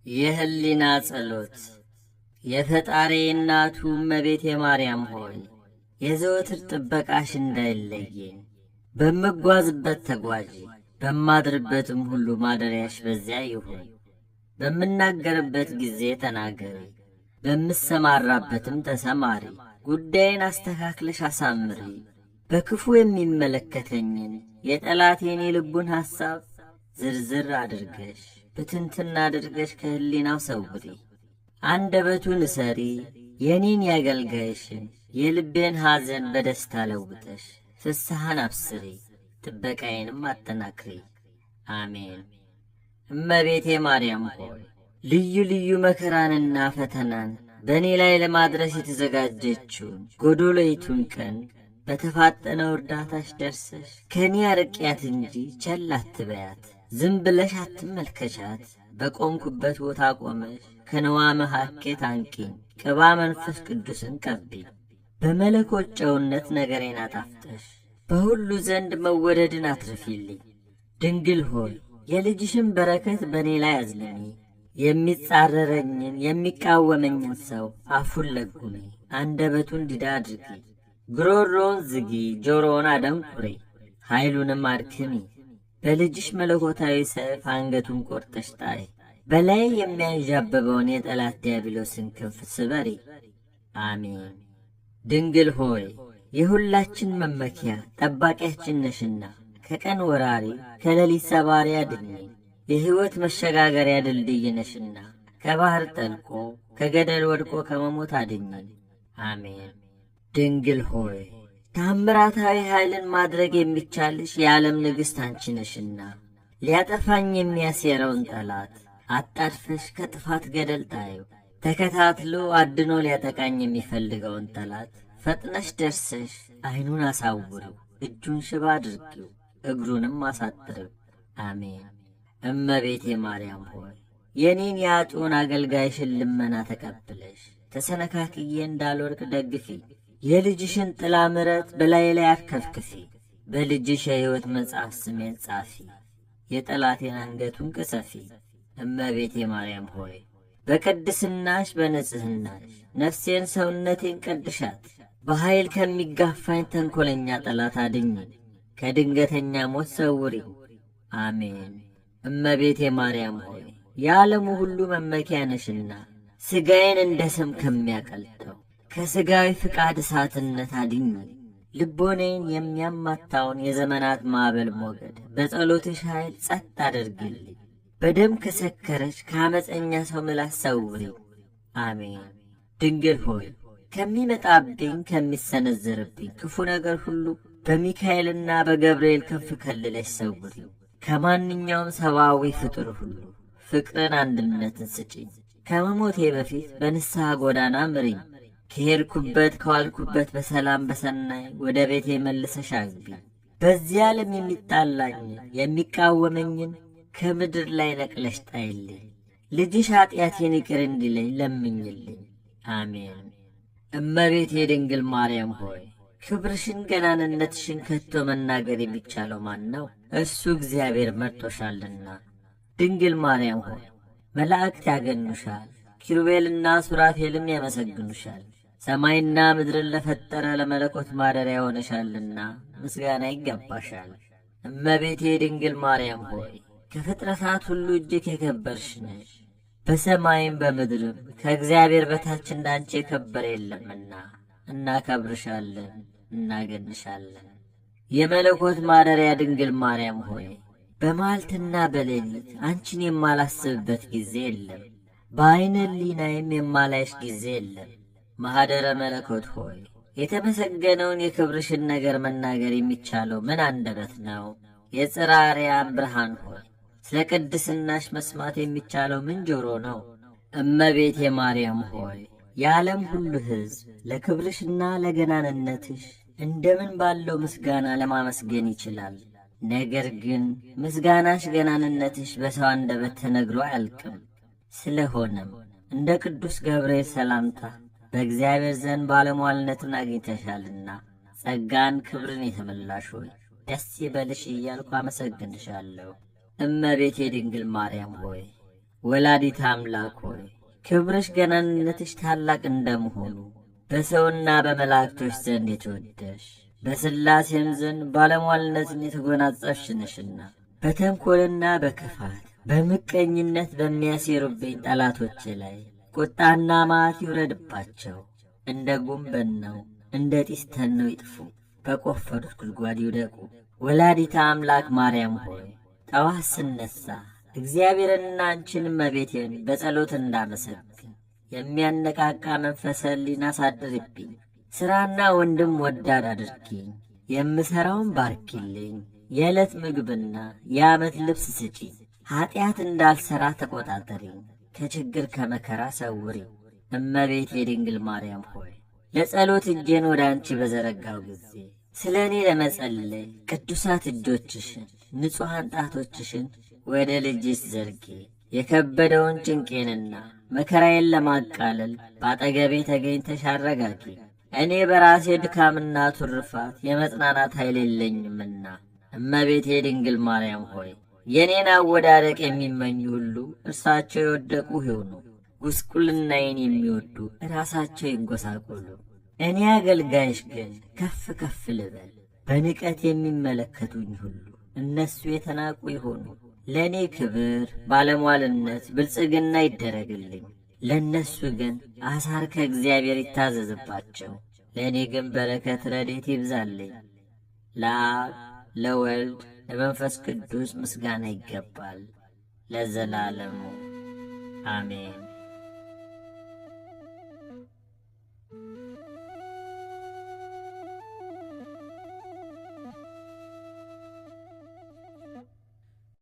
የህሊና ጸሎት። የፈጣሪ እናቱ እመቤቴ ማርያም ሆይ፣ የዘወትር ጥበቃሽ እንዳይለየኝ፣ በምጓዝበት ተጓዢ፣ በማድርበትም ሁሉ ማደሪያሽ በዚያ ይሁን። በምናገርበት ጊዜ ተናገሪ፣ በምሰማራበትም ተሰማሪ። ጉዳይን አስተካክለሽ አሳምሪ። በክፉ የሚመለከተኝን የጠላቴን የልቡን ሐሳብ ዝርዝር አድርገሽ ብትንትና አድርገሽ ከህሊናው ሰውሪ። አንደበቱን እሰሪ። የኔን ያገልጋይሽን የልቤን ሐዘን በደስታ ለውጠሽ ፍስሐን አብስሪ፣ ጥበቃዬንም አጠናክሪ። አሜን። እመቤቴ ማርያም ሆይ፣ ልዩ ልዩ መከራንና ፈተናን በእኔ ላይ ለማድረስ የተዘጋጀችውን ጎዶሎይቱን ቀን በተፋጠነው እርዳታሽ ደርሰሽ ከእኔ አርቂያት እንጂ ቸል አትበያት። ዝም ብለሽ አትመልከቻት። በቆምኩበት ቦታ ቆመሽ ከነዋ መሐኬት አንቂኝ፣ ቅባ መንፈስ ቅዱስን ቀቢኝ። በመለኮት ጨውነት ነገሬን አጣፍጠሽ በሁሉ ዘንድ መወደድን አትርፊልኝ። ድንግል ሆይ፣ የልጅሽን በረከት በእኔ ላይ አዝንሚ። የሚጻረረኝን የሚቃወመኝን ሰው አፉን ለጉሚ፣ አንደበቱን ዲዳ አድርጊ። ጉሮሮውን ዝጊ፣ ጆሮውን አደንቁሪ፣ ኃይሉንም አድክሚ። በልጅሽ መለኮታዊ ሰይፍ አንገቱን ቆርጠሽ ጣይ። በላይ የሚያንዣብበውን የጠላት ዲያብሎስን ክንፍ ስበሪ። አሜን። ድንግል ሆይ፣ የሁላችን መመኪያ ጠባቂያችን ነሽና ከቀን ወራሪ ከሌሊት ሰባሪ አድኚን። የሕይወት መሸጋገሪያ ድልድይ ነሽና ከባሕር ጠልቆ ከገደል ወድቆ ከመሞት አድኚን። አሜን። ድንግል ሆይ፣ ታምራታዊ ኃይልን ማድረግ የሚቻልሽ የዓለም ንግሥት አንቺ ነሽና ሊያጠፋኝ የሚያሴረውን ጠላት አጣድፈሽ ከጥፋት ገደል ጣዩ። ተከታትሎ አድኖ ሊያጠቃኝ የሚፈልገውን ጠላት ፈጥነሽ ደርሰሽ ዓይኑን አሳውሪው፣ እጁን ሽባ አድርጊው፣ እግሩንም አሳጥሪው። አሜን። እመቤቴ ማርያም ሆይ፣ የኔን የአጡን አገልጋይሽን ልመና ተቀብለሽ ተሰነካክዬ እንዳልወድቅ ደግፊ። የልጅሽን ጥላ ምረት በላዬ ላይ አርከፍክፊ። በልጅሽ የሕይወት መጽሐፍ ስሜን ጻፊ። የጠላቴን አንገቱን ቅሰፊ። እመቤቴ ማርያም ሆይ፣ በቅድስናሽ በንጽሕናሽ ነፍሴን ሰውነቴን ቀድሻት። በኃይል ከሚጋፋኝ ተንኰለኛ ጠላት አድኝ፣ ከድንገተኛ ሞት ሰውሪኝ። አሜን። እመቤቴ ማርያም ሆይ፣ የዓለሙ ሁሉ መመኪያ ነሽና ሥጋዬን እንደ ሰም ከሚያቀልጠው ከሥጋዊ ፍቃድ እሳትነት አድኝ። ልቦኔን የሚያማታውን የዘመናት ማዕበል ሞገድ በጸሎትሽ ኃይል ጸጥ አድርጊልኝ። በደም ከሰከረች ከአመፀኛ ሰው ምላስ ሰውሪኝ። አሜን። ድንግል ሆይ፣ ከሚመጣብኝ ከሚሰነዘርብኝ ክፉ ነገር ሁሉ በሚካኤልና በገብርኤል ክንፍ ከልለሽ ሰውሪኝ። ከማንኛውም ሰብአዊ ፍጡር ሁሉ ፍቅርን፣ አንድነትን ስጪኝ። ከመሞቴ በፊት በንስሐ ጎዳና ምሪኝ። ከሄድኩበት ከዋልኩበት በሰላም በሰናይ ወደ ቤቴ መልሰሽ አግቢኝ። በዚህ ዓለም የሚጣላኝን የሚቃወመኝን ከምድር ላይ ነቅለሽ ጣይልኝ። ልጅሽ ኃጢአቴን ይቅር እንዲለኝ ለምኝልኝ። አሜን። እመቤቴ ድንግል ማርያም ሆይ፣ ክብርሽን ገናንነትሽን ከቶ መናገር የሚቻለው ማን ነው? እርሱ እግዚአብሔር መርጦሻልና። ድንግል ማርያም ሆይ፣ መላእክት ያገኑሻል፣ ኪሩቤልና ሱራፌልም ያመሰግኑሻል። ሰማይና ምድርን ለፈጠረ ለመለኮት ማደሪያ ሆነሻልና ምስጋና ይገባሻል። እመቤቴ ድንግል ማርያም ሆይ፣ ከፍጥረታት ሁሉ እጅግ የከበርሽ ነሽ። በሰማይም በምድርም ከእግዚአብሔር በታች እንዳንቺ የከበረ የለምና እናከብርሻለን፣ እናገንሻለን። የመለኮት ማደሪያ ድንግል ማርያም ሆይ፣ በመዓልትና በሌሊት አንቺን የማላስብበት ጊዜ የለም። በዐይነ ሕሊናዬም የማላይሽ ጊዜ የለም። ማኅደረ መለኮት ሆይ፣ የተመሰገነውን የክብርሽን ነገር መናገር የሚቻለው ምን አንደበት ነው? የጽርሐ አርያም ብርሃን ሆይ፣ ስለ ቅድስናሽ መስማት የሚቻለው ምን ጆሮ ነው? እመቤቴ ማርያም ሆይ፣ የዓለም ሁሉ ሕዝብ ለክብርሽና ለገናንነትሽ እንደምን ባለው ምስጋና ለማመስገን ይችላል? ነገር ግን ምስጋናሽ ገናንነትሽ በሰው አንደበት ተነግሮ አያልቅም። ስለሆነም እንደ ቅዱስ ገብርኤል ሰላምታ በእግዚአብሔር ዘንድ ባለሟልነትን አግኝተሻልና ጸጋን ክብርን የተመላሽ ሆይ ደስ ይበልሽ እያልኩ አመሰግንሻለሁ። እመቤቴ ድንግል ማርያም ሆይ፣ ወላዲተ አምላክ ሆይ ክብርሽ ገናንነትሽ ታላቅ እንደመሆኑ በሰውና በመላእክቶች ዘንድ የተወደሽ በሥላሴም ዘንድ ባለሟልነትን የተጎናጸፍሽ ነሽና በተንኰልና በክፋት በምቀኝነት በሚያሴሩብኝ ጠላቶቼ ላይ ቁጣና መዓት ይውረድባቸው። እንደ ጉም በነው እንደ ጢስ ተነው ይጥፉ፣ በቆፈሩት ጉድጓድ ይውደቁ። ወላዲተ አምላክ ማርያም ሆይ ጠዋት ስነሣ እግዚአብሔርንና አንቺን እመቤቴን በጸሎት እንዳመሰግን የሚያነቃቃ መንፈሰ ሕሊና አሳድርብኝ። ሥራና ወንድም ወዳድ አድርጊኝ፣ የምሠራውን ባርኪልኝ። የዕለት ምግብና የዓመት ልብስ ስጪኝ። ኀጢአት እንዳልሠራ ተቆጣጠሪኝ፣ ከችግር ከመከራ ሰውሪኝ። እመቤቴ ድንግል ማርያም ሆይ ለጸሎት እጄን ወደ አንቺ በዘረጋው ጊዜ ስለ እኔ ለመጸለይ ቅዱሳት እጆችሽን ንጹሐን ጣቶችሽን ወደ ልጅሽ ዘርጊ። የከበደውን ጭንቄንና መከራዬን ለማቃለል በአጠገቤ ተገኝተሽ አረጋጊ። እኔ በራሴ ድካምና ቱርፋት የመጽናናት ኃይል የለኝምና እመቤቴ ድንግል ማርያም ሆይ የእኔን አወዳደቅ የሚመኙ ሁሉ እርሳቸው የወደቁ ይሁኑ። ጉስቁልናዬን የሚወዱ ራሳቸው ይጎሳቆሉ። እኔ አገልጋይሽ ግን ከፍ ከፍ ልበል። በንቀት የሚመለከቱኝ ሁሉ እነሱ የተናቁ ይሆኑ። ለእኔ ክብር፣ ባለሟልነት፣ ብልጽግና ይደረግልኝ። ለእነሱ ግን አሳር ከእግዚአብሔር ይታዘዝባቸው። ለእኔ ግን በረከት ረድኤት ይብዛልኝ። ለአብ ለወልድ ለመንፈስ ቅዱስ ምስጋና ይገባል ለዘላለሙ አሜን።